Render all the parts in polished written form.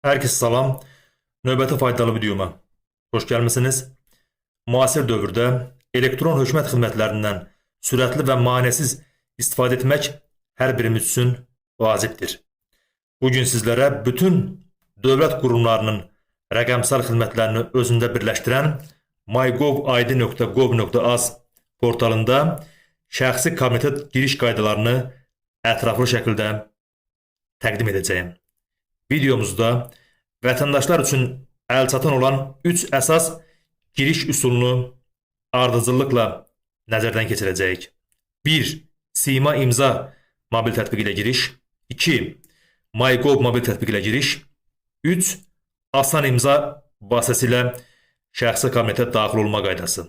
Herkese salam. Növbəti faydalı videoma xoş gəlmisiniz. Müasir dövrdə elektron hökumət xidmətlərindən sürətli və maneəsiz istifadə etmək hər birimiz üçün vacibdir. Bugün sizlərə bütün dövlət qurumlarının rəqəmsal xidmətlərini özündə birləşdirən mygovid.gov.az portalında şəxsi kabinetə giriş qaydalarını ətraflı şəkildə təqdim edəcəyim. Videomuzda vətəndaşlar üçün əlçatan olan 3 əsas giriş üsulunu ardıcıllıqla nəzərdən keçirəcəyik. 1. Sima imza mobil tətbiqi ilə giriş. 2. MyGov mobil tətbiqi ilə giriş. 3. Asan imza vasitəsilə şəxsi kabinetə daxil olma qaydası.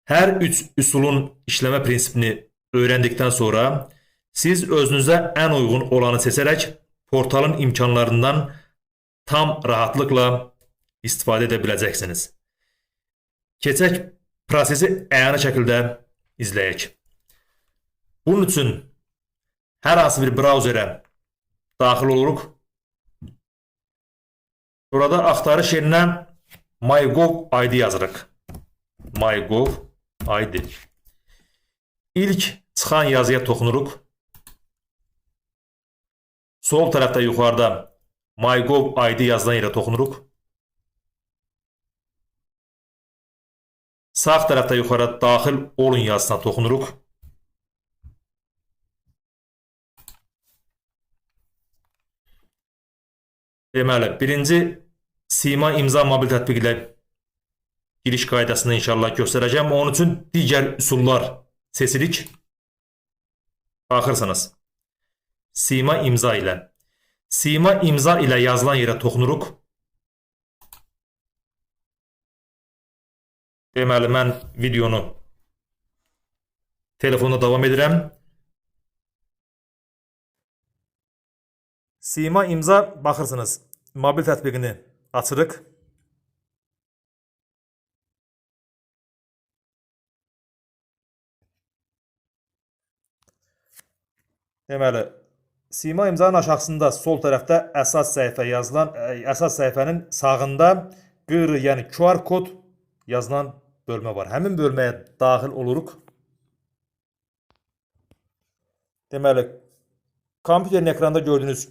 Hər üç üsulun işləmə prinsipini öyrəndikdən sonra siz özünüzə ən uyğun olanı seçərək portalın imkanlarından tam rahatlıqla istifadə edə biləcəksiniz. Keçək prosesi əyani şəkildə izləyək. Bunun üçün hər hansı bir brauzerə daxil oluruq. Burada axtarış yerinə MyGov ID yazırıq. MyGov ID. İlk çıxan yazıya toxunuruq. Sol tərəfdə yuxarıda MyGov ID yazılan yerə toxunuruq. Sağ tərəfdə yuxarıda daxil olun yazısına toxunuruq. Deməli, birinci Sima imza mobil tətbiqi ilə giriş qaydasını inşallah göstərəcəm. Onun üçün digər üsullar seçirik. Baxırsınız. Sima imza ilə. Sima imza ilə yazılan yerə toxunuruq. Deməli, mən videonu telefonda davam edirəm. Sima imza baxırsınız. Mobil tətbiqini açırıq. Deməli, Sima imzanın aşağısında sol tərəfdə əsas səhifə yazılan, əsas səhifənin sağında QR, yəni QR kod yazılan bölmə var. Həmin bölməyə daxil oluruq. Deməli, kompüterin ekranda gördüyünüz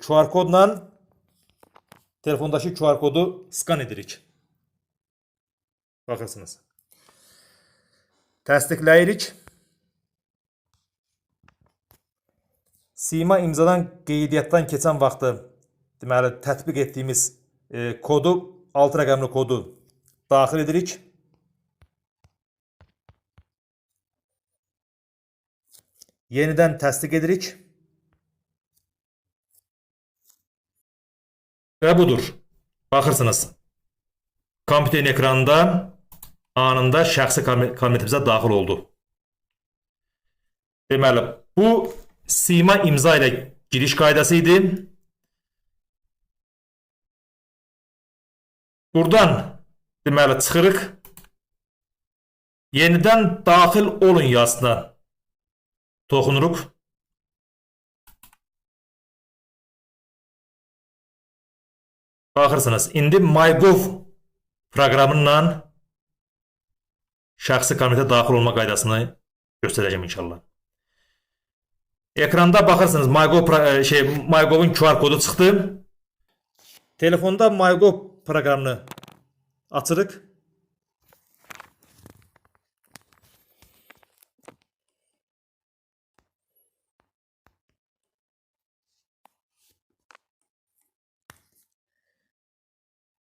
QR kodla telefondakı QR kodu skan edirik. Baxırsınız. Təsdiqləyirik. Sima imzadan qeydiyyatdan keçən vaxtı deməli tətbiq etdiyimiz kodu, 6 rəqəmli kodu daxil edirik. Yenidən təsdiq edirik. Və budur. Baxırsınız. Kompüterin ekranında anında şəxsi kabinetimizə daxil oldu. Deməli, bu sima imza ilə giriş qaydası idi. Buradan deməli çıxırıq. Yenidən daxil olun yazısına toxunuruq. Baxırsınız, indi MyGov proqramıyla şəxsi kabinetə daxil olma qaydasını göstərəcəm inşallah. Ekranda baxırsınız MyGov'un QR kodu çıxdı. Telefonda MyGov proqramını açırıq.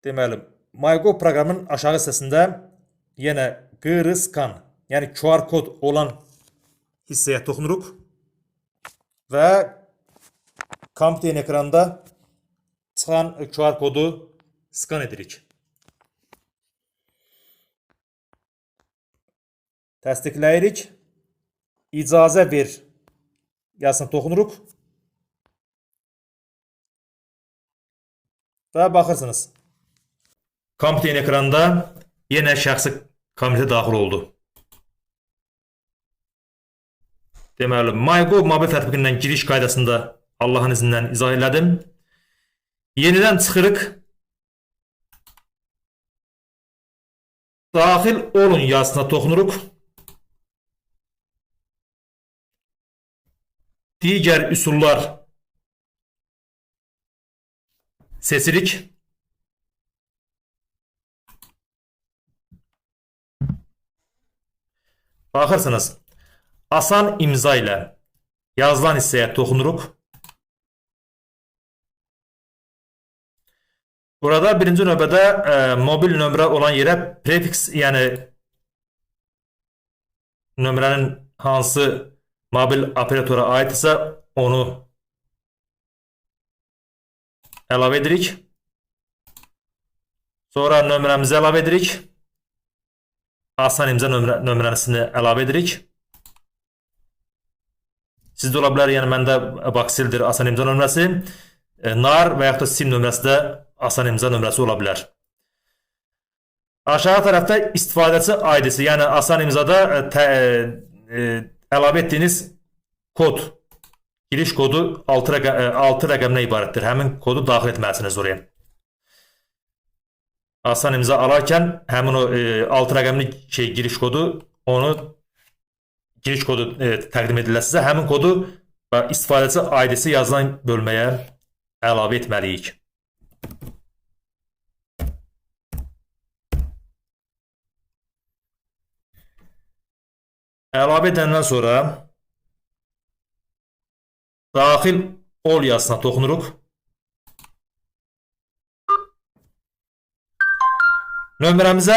Deməli, MyGov proqramının aşağı hissəsində yenə QR scan, yəni QR kod olan hissəyə toxunuruq və kompüterin ekranda çıxan QR kodu skan edirik. Təsdiqləyirik. İcazə ver yazısına toxunuruq. Və baxırsınız. Kompüterin ekranda yenə şəxsi kabinetə daxil oldu. Deməli, MyGov mobil tətbiqindən giriş qaydasında Allahın izni ilə izah elədim. Yenidən çıxırıq. Daxil olun yazısına toxunuruq. Digər üsullar seçirik. Baxırsınız, asan imza ilə yazılan hissəyə toxunuruq. Burada birinci növbədə mobil nömrə olan yerə prefiks, yəni nömrənin hansı mobil operatora aiddirsə onu əlavə edirik. Sonra nömrəmizi əlavə edirik. Asan imza nömrəsini əlavə edirik. Sizdə ola bilər, yəni məndə Bakseldir asan imza nömrəsi. NAR və yaxud da SIM nömrəsi də asan imza nömrəsi ola bilər. Aşağı tərəfdə istifadəçi ID-si, yəni asan imzada əlavə etdiyiniz kod, giriş kodu 6 rəqəmdən ibarətdir. Həmin kodu daxil etməlisiniz oraya. Asan imza alarkən həmin o 6 rəqəmli giriş kodu, onu giriş kodu təqdim edirlər sizə. Həmin kodu istifadəçi ID-si yazılan bölməyə əlavə etməliyik. Əlavə edəndən sonra daxil ol yazısına toxunuruq. Nömrəmizə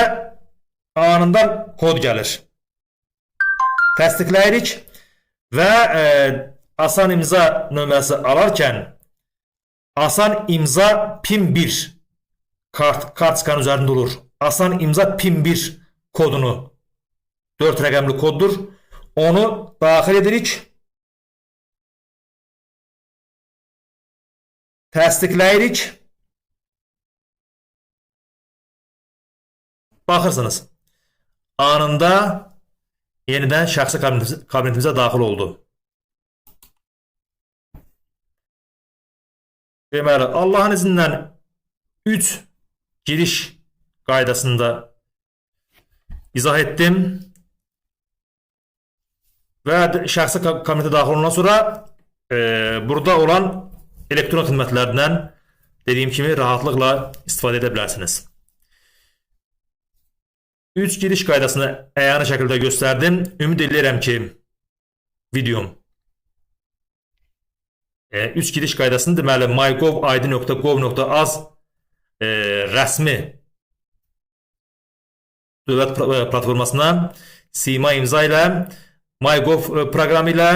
anında kod gəlir. Təsdiqləyirik və asan imza nömrəsi alarkən asan imza PIN 1 kartçikanın üzərində olur. Asan imza PIN 1 kodunu, 4 rəqəmli koddur. Onu daxil edirik. Təsdiqləyirik. Baxırsınız, anında yenidən şəxsi kabinetimizə daxil oldu. Deməli, Allahın izni ilə 3 giriş qaydasında izah etdim. Və şəxsi kabinetə daxil olandan sonra burada olan elektron xidmətlərindən dediyim kimi rahatlıqla istifadə edə bilərsiniz. 3 giriş qaydasını əyani şəkildə göstərdim. Ümid edirəm ki, videom 3 giriş qaydasını, deməli, mygovid.gov.az rəsmi dövlət platformasına sima imza ilə, MyGov proqramı ilə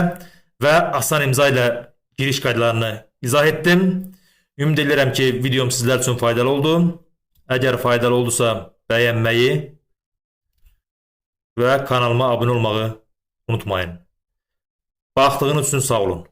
və asan imza ilə giriş qaydalarını izah etdim. Ümid edirəm ki, videom sizlər üçün faydalı oldu. Əgər faydalı oldusa bəyənməyi və kanalıma abunə olmağı unutmayın. Baxdığınız üçün sağ olun.